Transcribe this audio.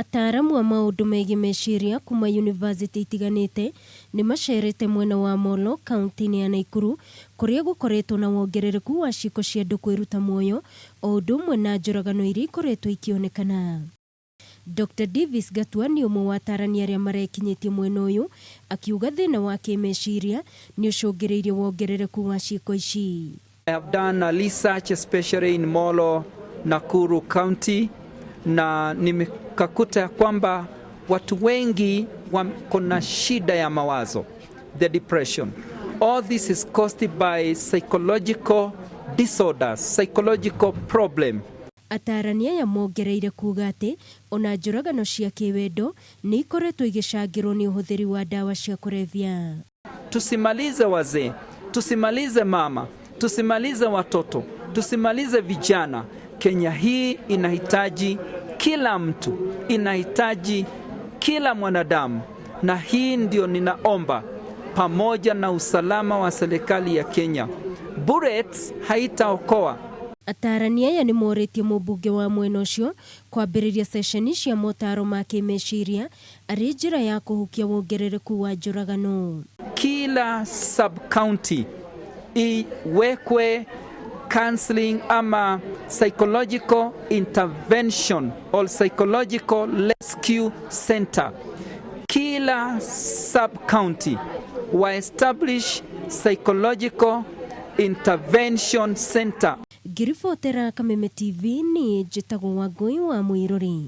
Ataaramu a maũndũ megiĩ meciria kuma yunivasĩtĩ itiganĩte nĩ macerete mwena wa Molo, kaunti-inĩ ya Naikuru, kũrĩa gũkoretwo na wongerereku wa ciĩko cia andũ kwĩruta muoyo o ũndũ ũmwe na njũragano iria ikoretwo ikĩonekana. Doctor Davis Gatua nĩ ũmwe wa atarani arĩa marekinyĩtie mwena ũyũ, akiuga thĩna wa kĩmeciria nĩ ũcũngĩrĩirie wongerereku wa ciĩko ici. I have done a research especially in Molo, Nakuru County na nimekakuta ya kwamba watu wengi wako na shida ya mawazo, the depression. All this is caused by psychological disorders, psychological problem. Atarani aya mongereire kuuga atĩ ona njũragano cia kĩwendo nĩ ikoretwo igĩcangĩrwo nĩ ũhũthĩri wa ndawa cia kũrebia. Tusimalize wazee, tusimalize mama, tusimalize watoto, tusimalize vijana. Kenya hii inahitaji kila mtu, inahitaji kila mwanadamu, na hii ndio ninaomba pamoja na usalama wa serikali ya Kenya. Bullets haitaokoa. Atarani aya nĩ morĩtie mũmbunge wa mwena ũcio kwambĩrĩria ceceni cia motaro ma kĩmeciria arĩ njĩra ya kũhukia wongerereku wa njũragano. Kila sub county iwekwe counseling ama psychological intervention or psychological rescue center. Kila sub county wa establish psychological intervention center. Ngĩribotera Kameme TV niĩ njĩtagwo Wangũi wa Mũirũrĩ.